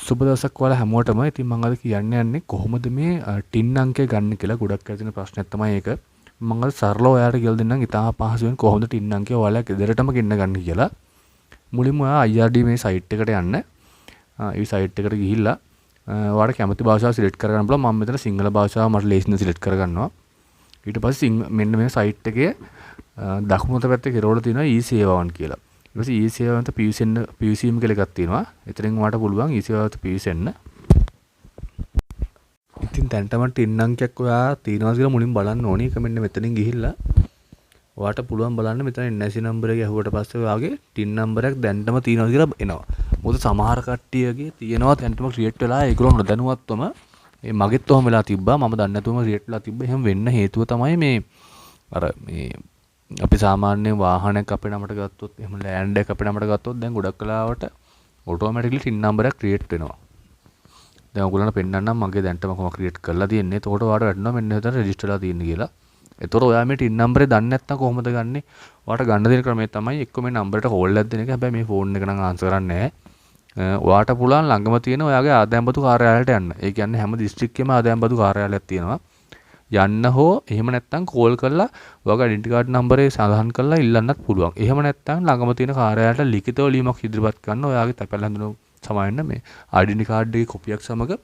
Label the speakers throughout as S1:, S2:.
S1: සුබ දවසක් ඔයාලා හැමෝටම. ඉතින් මම අද කියන්න යන්නේ කොහොමද මේ ටින් අංකය ගන්න කියලා. ගොඩක් අය තියෙන ප්‍රශ්නයක් තමයි ඒක. මම අද සරලව ඔයාලට කියලා දෙන්නම් ඉතාම පහසුවෙන් කොහොමද ටින් අංකය ඔයාලා ගෙදරටම ගෙන්න ගන්න කියලා. මුලින්ම ඔයා IRD මේ සයිට් එකට යන්න. ඒ සයිට් එකට ගිහිල්ලා ඔයාලට කැමති භාෂාව සිලෙක්ට් කරගන්න පුළුවන්. මම මෙතන සිංහල භාෂාව මට ලේසියෙන් සිලෙක්ට් කරගන්නවා. ඊට පස්සේ මෙන්න මේ සයිට් එකේ දකුණු අත පැත්තේ කෙළවර තියෙනවා ඊ සේවාවන් කියලා. ඊට පස්සේ ඊ සේවාවන්ට පිවිසෙන්න, පිවිසීම කියලා එකක් තියෙනවා. එතනින් ඔයාලට පුළුවන් ඊ සේවාවට පිවිසෙන්න. ඉතින් දැනටම ටින් අංකයක් ඔයා තියනවාද කියලා මුලින් බලන්න ඕනේ. ඒක මෙන්න මෙතනින් ගිහිල්ලා ඔයාට පුළුවන් බලන්න. මෙතන NIC number එක ඇහුවට පස්සේ ඔයාගේ ටින් නම්බරයක් දැනටම තියනවාද කියලා එනවා. මොකද සමහර කට්ටියගේ තියෙනවා දැනටම ක්‍රියේට් වෙලා, ඒගොල්ලෝ නොදැනුවත්වම. මේ මගෙත් ඔහොම වෙලා තිබ්බා. මම දන්නේ නැතුවම ක්‍රියේට් වෙලා තිබ්බා. එහෙම වෙන්න හේතුව තමයි මේ අර මේ අපි සාමාන්‍යයෙන් වාහනයක් අපේ නමට ගත්තොත්, එහෙම ලෑන්ඩ් එකක් අපේ නමට ගත්තොත්, දැන් ගොඩක් වෙලාවට ඔටෝමැටික්ලි ටින් නම්බරයක් ක්‍රියේට් වෙනවා. දැන් ඔයගොල්ලන්ට පෙන්නන්නම් මගේ දැන්ටම කොහොම ක්‍රියේට් කරලා තියෙන්නේ. එතකොට ඔයාලට වැටෙනවා මෙන්න මෙතන රෙජිස්ටර් වෙලා තියෙන්නේ කියලා. එතකොට ඔයා මේ ටින් නම්බරේ දන්නේ නැත්නම් කොහොමද ගන්නෙ? ඔයාට ගන්න දෙන ක්‍රමය තමයි එක්ක මේ නම්බරයට කෝල් එකක් දෙන එක. හැබැයි මේ ෆෝන් එක නම් ආන්සර් කරන්නේ නැහැ. ඔයාට පුළුවන් ළඟම තියෙන ඔයාගේ ආදායම් බදු කාර්යාලයට යන්න. ඒ කියන්නේ හැම දිස්ත්‍රික්කෙම ආදායම් බදු කාර්යාලයක් තියෙනවා. යන්න හෝ එහෙම නැත්නම් කෝල් කරලා ඔයාගේ ඩෙන්ටි කාඩ් නම්බරේ සඳහන් කරලා ඉල්ලන්නත් පුළුවන්. එහෙම නැත්නම් ළඟම තියෙන කාර්යාලයට ලිඛිතව ලියුමක් ඉදිරිපත් කරන්න, ඔයාගේ තැපැල් හඳුනුම්, සමාවෙන්න, මේ ඩෙන්ටි කාඩ් එකේ කොපියක් සමග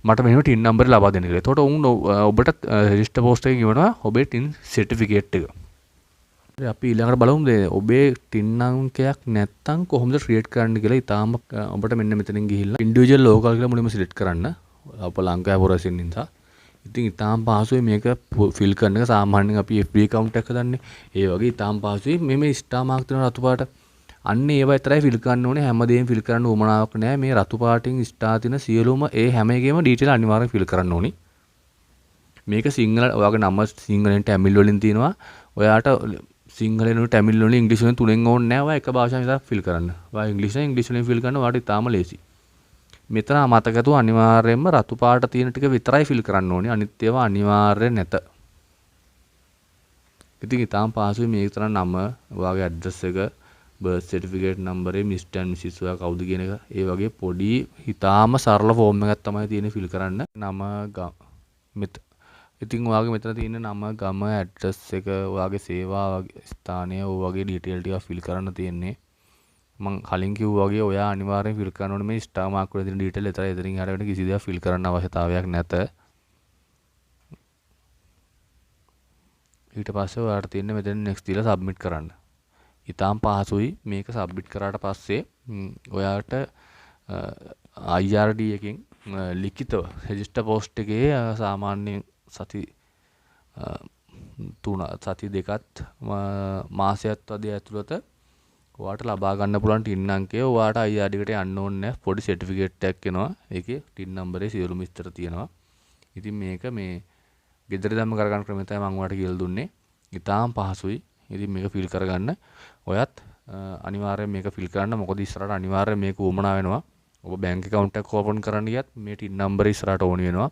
S1: මට මෙහෙම ටින් නම්බර් ලබා දෙන්න කියලා. එතකොට උන් ඔබට රෙජිස්ටර් පෝස්ට් එකකින් එවනවා ඔබේ ටින් සර්ටිෆිකේට් එක. අපි ඊළඟට බලමු ඔබේ ටින් අංකයක් නැත්තම් කොහොමද ක්‍රියේට් කරන්න කියලා. ඉතාම ඔබට මෙන්න මෙතනින් ගිහිල්ලා ඉන්ඩිවිජුවල් ලෝකල් කියලා මුලින්ම සිලෙක්ට් කරන්න. අප ලංකාවේ පුරවැසියන් නිසා. ඉතින් ඉතාම පහසුයි මේක ෆිල් කරන එක. සාමාන්‍යයෙන් අපි FB account එකක් හදන්නේ. ඒ වගේ ඉතාම පහසුයි. මේ මේ ස්ටාර් මාක් තියෙන රතු පාට, අන්න ඒවා විතරයි ෆිල් කරන්න ඕනේ. හැමදේම ෆිල් කරන්න උවමනාවක් නෑ. මේ රතු පාටින් ස්ටාර් තියෙන සියලුම ඒ හැම එකේම ඩීටේල් අනිවාර්යෙන් ෆිල් කරන්න ඕනි. මේක සිංහල, ඔයාගේ නම සිංහලෙන් ටැමිල් වලින් තියෙනවා. ඔයාට සිංහලෙන් ටැමිල් වලින් ඉංග්‍රීසි වලින් තුනෙන් ඕනේ නෑ. ඔයා එක භාෂාවෙන් විතරක් ෆිල් කරන්න. ඔයා ඉංග්‍රීසි නම් ඉංග්‍රීසි වලින් ෆිල් කරන්න. ඔයාට ඉතාම ලේසි. මෙතන මතක ඇතුව අනිවාර්යයෙන්ම රතු පාට තියෙන ටික විතරයි ෆිල් කරන්න ඕනේ. අනිත් ඒවා අනිවාර්ය නැත. ඉතින් ඉතාම පහසුයි මේක තරම්. නම, ඔයාගේ ඇඩ්‍රස් එක, බර්ත් සර්ටිෆිකේට් නම්බරේ, මිස්ටර් ඇන්ඩ් මිසිස් ඔයා කවුද කියන එක, ඒ වගේ පොඩි ඉතාම සරල ෆෝම් එකක් තමයි තියෙන්නේ ෆිල් කරන්න. නම මෙත ඉතින් ඔයාගේ මෙතන තියෙන නම, ගම, ඇඩ්‍රස් එක, ඔයාගේ සේවා ස්ථානය, ඔය වගේ ඩීටේල් ටිකක් ෆිල් කරන්න තියෙන්නේ. මං කලින් කිව්වා වගේ ඔයා අනිවාර්යෙන් ෆිල් කරන්න ඕනේ මේ ස්ටාර් මාක් වල තියෙන ඩීටේල් විතරයි. එතනින් එහාට වෙන කිසි දෙයක් ෆිල් කරන්න අවශ්‍යතාවයක් නැත. ඊට පස්සේ ඔයාලට තියෙන්නේ මෙතන නෙක්ස්ට් දීලා සබ්මිට් කරන්න. ඉතාම පහසුයි. මේක සබ්මිට් කරාට පස්සේ ඔයාට IRD එකෙන් ලිඛිතව රෙජිස්ටර් පෝස්ට් එකේ සාමාන්‍යයෙන් සති 3, සති 2ත් මාසයක් වගේ ඇතුළත ඔයාට ලබා ගන්න පුළුවන් ටින් අංකය. ඔයාට IRD එකට යන්න ඕනේ නැහැ. පොඩි සර්ටිෆිකේට් එකක් එනවා. ඒකේ ටින් නම්බරේ සියලුම විස්තර තියෙනවා. ඉතින් මේක මේ ගෙදර ඉඳන්ම කරගන්න ක්‍රමය තමයි මම ඔයාලට කියලා දුන්නේ. ඉතාම පහසුයි. ඉතින් මේක ෆිල් කරගන්න. ඔයත් අනිවාර්යයෙන් මේක ෆිල් කරන්න. මොකද ඉස්සරහට අනිවාර්යයෙන් මේක උවමනා වෙනවා. ඔබ බැංක් ඇකවුන්ට් එකක් ඕපන් කරන්න ගියත් මේ ටින් නම්බරේ ඉස්සරහට ඕනි වෙනවා.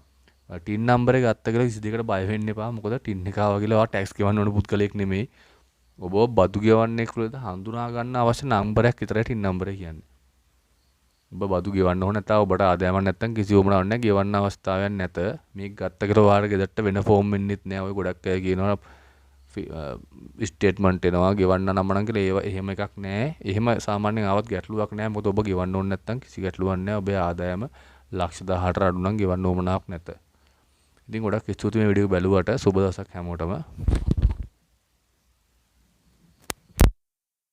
S1: ටින් නම්බරේ ගත්ත කියලා කිසි දෙයකට බය වෙන්න එපා. මොකද ටින් එක ආවා කියලා ඔයා ටැක්ස් ගෙවන්න ඕන පුද්ගලයෙක් නෙමෙයි. ඔබ බදු ගෙවන්නේ කියලා හඳුනා ගන්න අවශ්‍ය නම්බරයක් විතරයි ටින් නම්බරය කියන්නේ. ඔබ බදු ගෙවන්න ඕන නැත්නම්, ඔබට ආදායමක් නැත්නම් කිසි උවමනාවක් නැහැ. ගෙවන්න අවස්ථාවක් නැත. මේක ගත්ත කියලා ඔයාලට ගෙදරට වෙන ෆෝම් එන්නෙත් නෑ. ඔය ගොඩක් අය කියනවා ස්ටේට්මන්ට් එනවා ගෙවන්න නම් කියලා. ඒව එහෙම එකක් නෑ. එහෙම සාමාන්‍යයෙන් ආවත් ගැටලුවක් නෑ. මොකද ඔබ ගෙවන්න ඕන නැත්නම් කිසි ගැටලුවක් නෑ. ඔබේ ආදායම ලක්ෂ 18 අඩු නම් ගෙවන්න උවමනාවක් නැත. ඉතින් ගොඩක් ස්තුතියි මේ වීඩියෝ බැලුවට. සුබ දවසක් හැමෝටම.